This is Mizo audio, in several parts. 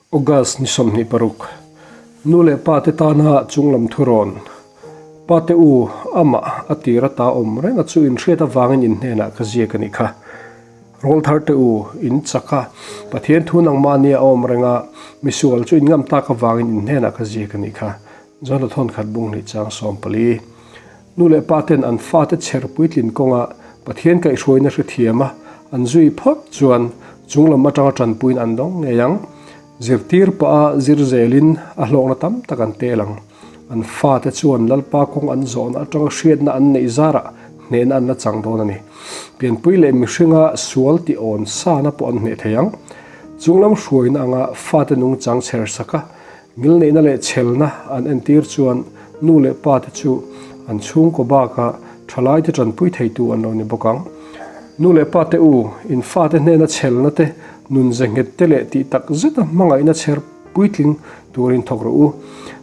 August ni 26, Nu leh pa te tana chunglam thurawn, Pa te u, amah a tir ata awm reng a chu inhriat avangin in hnenah ka ziak a nih kha. Rawl thar te u, in chak a, Pathian thu nangmahni a awm reng a, misual chu in ngam tak avangin in hnenah ka ziak a nih kha. John-a thawnkhat bung hnih chang 14. Nu leh pa ten an fate chher puitlin kawnga Pathian kaihhruaina hrethiam a an zui phawt chuan chunglam atanga tanpuiin an dawng ngei ang. Zirtir pah a zir zelin a hlawkna tam tak an tel ang. An fate chuan Lalpa kawng an zawhna atanga hriatna an neih zarah hnehna an la chang dawn a ni. Pianpui leh mihringa sual tih awn sana pawh an hneh thei ang. Chunglam hruaina anga fate nungchang chher saka Ngilneihna leh chhelna an entir chuan nu leh pa te chu an chhungkaw bakah thalaite tanpui theitu an lo ni bawk ang. Nu leh pa te u, in fate hnena chhelna te, nun ze nghet te leh tih tak zeta hmangaihna chher puitling turin thawk rawh u.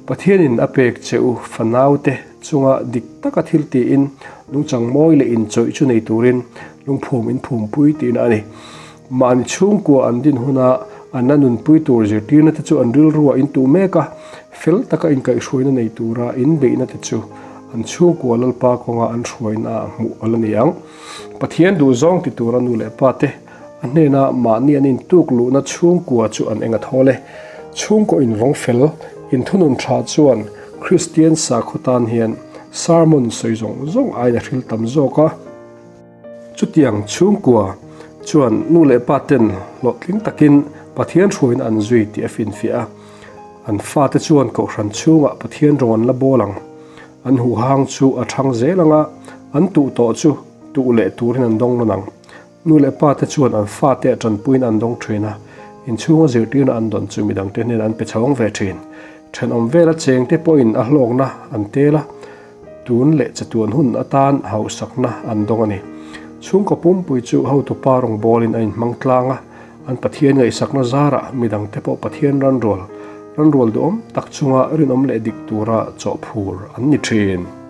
Pathianin a pek che u fanaute chunga dik taka thil tiin lungchang mawi leh inchawih chu nei turin lungphum in phumpui tihna a ni. Mahni chhungkua an din huna an la nunpui tur zirtirna te chu an rilruah in tuh mek a, fel taka inkaihhruaina nei tura inbeihna te chu an chhungkua Lalpa kawnga an hruaina ah hmuh a la ni ang. Pathian duhzawng ti tura nu leh pa te a hnena mahni an intuk luhna chhungkua chu an eng a thawl e. Chhungkaw invawng fel, inthunun tha chuan Kristian sakhaw tan hian sermon sawi zawng zawng aiin a hril tam zawk a. Chutiang chhungkua chuan nu leh pa ten hlawhtling takin Pathian hruaina an zui tih a finfiah a. An fate chuan kohhran chhungah Pathian rawng an la bawl ang. An huhang chu a thang zel ang a, an tuh tawh chu tuh leh turin an dawng nawn ang. Nu leh pa te chuan an fate a tanpuiin an dawng thin a, inchhunga zirtirna an dawn chu midangte hnenah an pe chhawng ve thin. Thenawm vela chengte pawhin a hlawkna an tel a. Tun leh chatuan hun atan hausakna an dawng a ni. Chhungkaw pumpui chu hotupa rawngbawlin a inhmang tlang a, an Pathian ngaihsakna zarah midangte pawh Pathian ranrual, ranrual duhawm tak chunga rinawm leh dik tura chawhphur an ni thin.